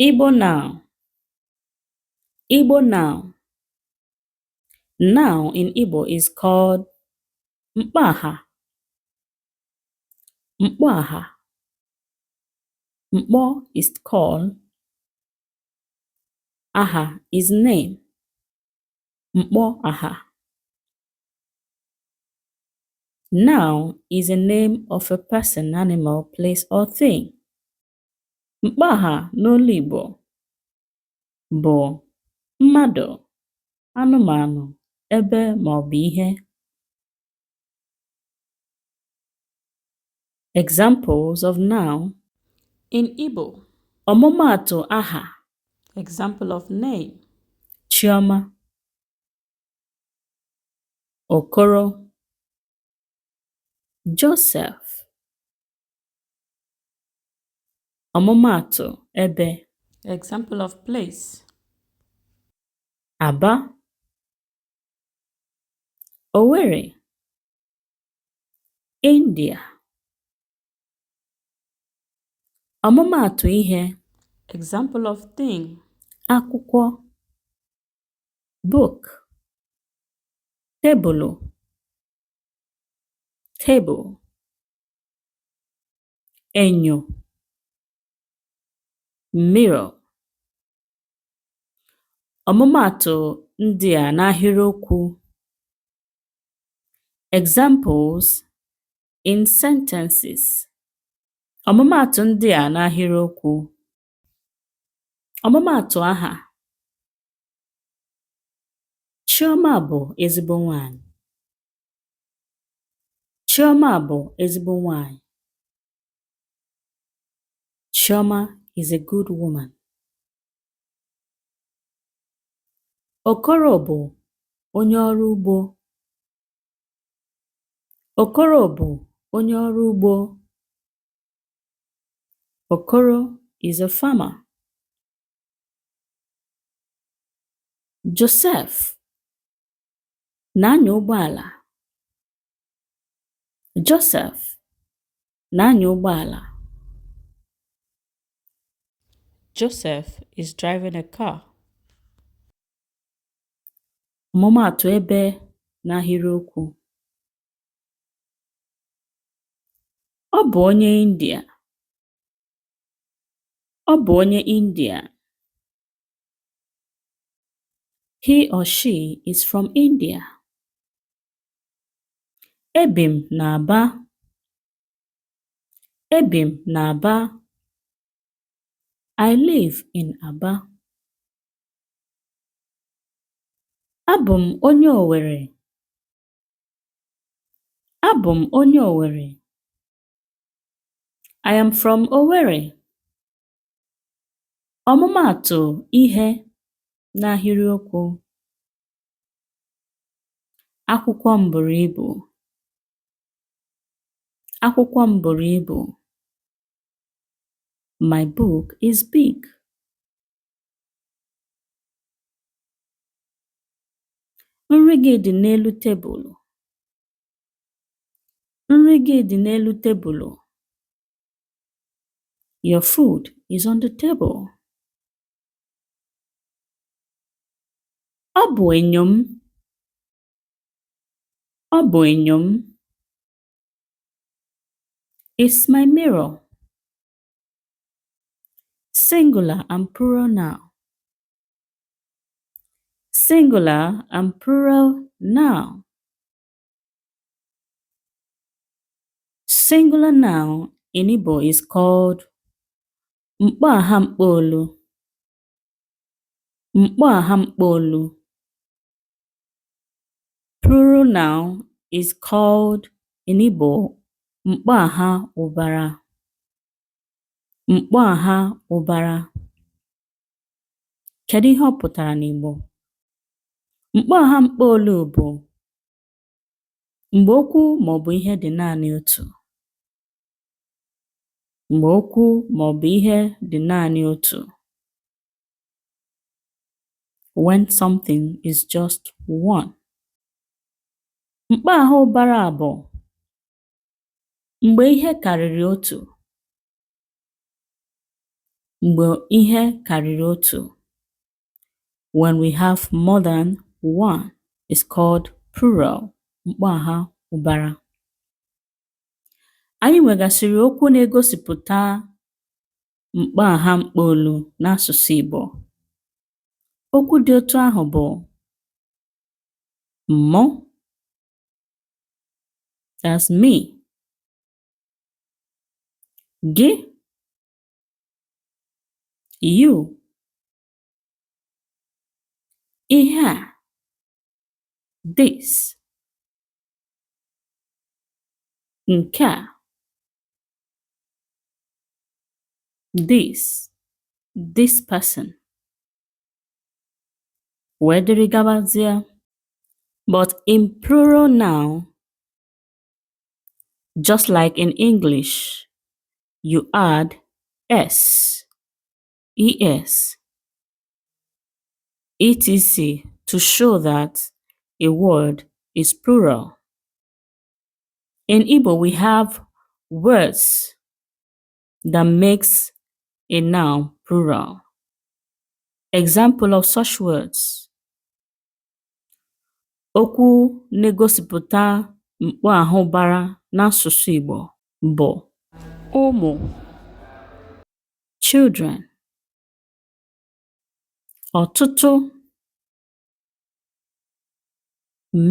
Igbo noun. Igbo noun. Noun in Igbo is called mkpọaha. Mkpọaha. Mkpọ is called. Aha is name. Mkpọaha. Noun is a name of a person, animal, place or thing. Mkpọaha n'olu Igbo bụ mmadụ, anụmanụ, ebe maọbụ ihe. Examples of noun in Igbo. Ọmụmaatụ aha. Example of name. Chiọma, Okoro, Joseph. Ọmụmaatụ ebe. Example of place. Aba, Owerri, India. Ọmụmaatụ ihe. Example of thing. Akwụkwọ, book, tebụlụ, table, enyo, mirror. Ọmụmaatụ ndị a n'ahịrịokwu. Examples in sentences. Ọmụmaatụ ndị a n'ahịrịokwu. Ọmụmaatụ aha. Chiọma bụ ezigbo nwaanyị. Chiọma bụ ezigbo nwaanyị. Chioma is a good woman. Okoro bụ onye ọrụ ugbo. Okoro bụ onye ọrụ ugbo. Okoro is a farmer. Joseph na-anya ụgbọala. Joseph na-anya ụgbọala. Joseph is driving a car. Ọmụmaatụ ebe n'ahịrịokwu. Ọ bụ onye India. Ọ bụ onye India. He or she is from India. Ebi m n'Aba. Ebi m n'Aba. I live in Aba. Abụ m onye Owerri. Abụ m onye Owerri. I am from Owerri. Ọmụmaatụ ihe n'ahịrịokwu. Akwụkwọ m buru ibu. Akwụkwọ m buru ibu. My book is big. Nri gị dị n'elu tebụlụ. Nri gị dị n'elu tebụlụ. Your food is on the table. Ọ bụ enyo m. Ọ bụ enyo m. It's my mirror. Singular and plural noun. Singular and plural noun. Singular noun in Igbo is called mkpọaha mkpọolu. Mkpọaha mkpọolu. Plural noun is called in Igbo mkpọaha ụbara. Mkpọaha ụbara. Kedu ihe ọ pụtara n'Igbo? Mkpọaha mkpọolu bụ mgbe okwu maọbụ ihe dị naanị otu. Mgbe okwu maọbụ ihe dị naanị otu. When something is just one. Mkpọaha ụbara bụ mgbe ihe karịrị otu. Mgbe ihe karịrị otu, when we have more than one, is called plural, mkpọaha ụbara. Anyị nwegasịrị okwu na-egosipụta mkpọaha mkpọolu n'asụsụ Igbo. Okwu dị otu ahụ bụ mụ, that's me, gị, you, ihe a, this, nke a, this, this person, wee dịrị gabazie. But in plural noun, just like in English, you add s, es, etc. to show that a word is plural. In Igbo, we have words that makes a noun plural. Example of such words. Okwu na-egosipụta mkpọaha ụbara n'asụsụ Igbo bụ ụmụ, children, ọtụtụ,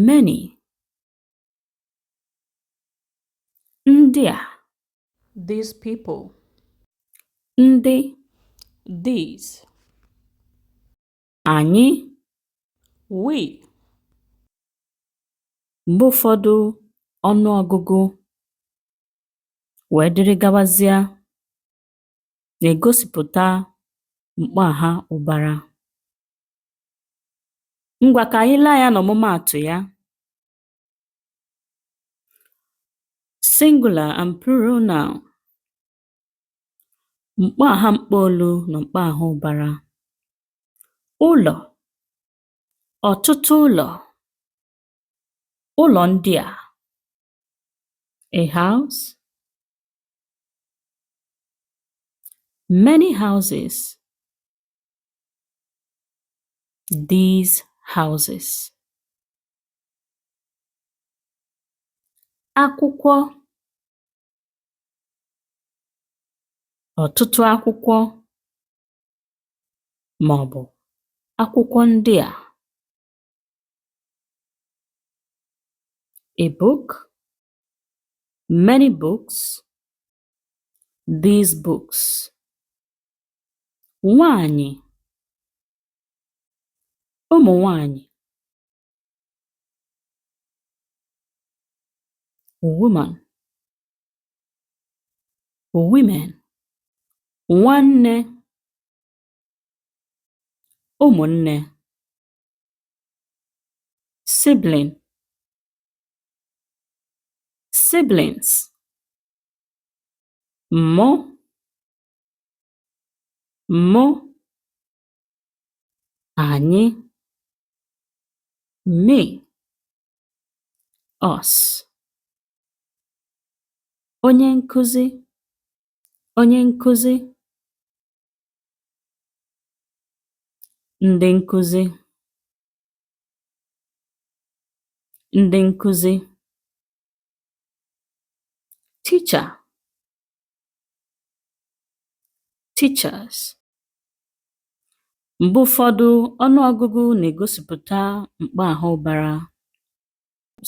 many, ndị a, these people, ndị, these, anyị. We, Mgbe ụfọdụ ọnụọgụgụ wee dịrị gabazia na-egosipụta mkpọaha ụbara. Ngwa, ka anyị lee anya n'ọmụmaatụ ya. Singular and plural noun. Mkpọaha mkpọolu na mkpọaha ụbara. Ụlọ, ọtụtụ ụlọ, ụlọ ndị a. A house, many houses, these houses. Akwụkwọ, ọtụtụ akwụkwọ ma ọ bụ akwụkwọ ndị a. A book, many books, these books. Nwanyị, ụmụ nwanyị. Woman, women. Nwanne, ụmụnne. Sibling, siblings. Mụ, mụ, anyị, me, us. Onye nkuzi, onye nkuzi, ndị nkuzi, ndị nkuzi. Teacher, teachers. Mgbe ụfọdụ ọnụọgụgụ na-egosipụta mkpọaha ụbara.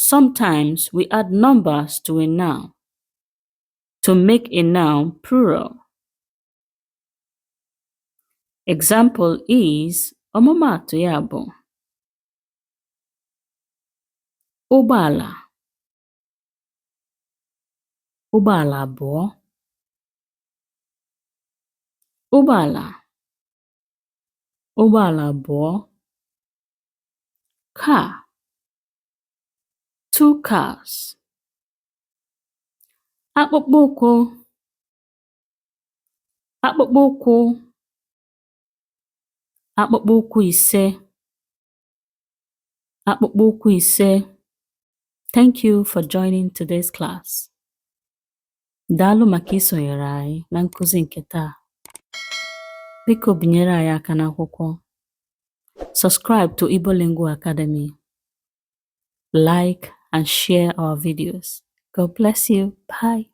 Sometimes we add numbers to a noun to make a noun plural. Example is, ọmụmaatụ ya bụ ụgbọala, ụgbọala abụọ, ụgbọala, ụgbọala abụọ, car, two cars. Akpụkpọ ụkwụ, akpụkpọ ụkwụ, akpụkpọ ụkwụ ise, akpụkpọ ụkwụ ise. Thank you for joining today's class. Daalụ maka isonyere anyị na nkuzi nke taa. Biko binyere anyị aka n'akwụkwọ. Subscribe to Igbo Lingua Academy. Like and share our videos. God bless you. Bye.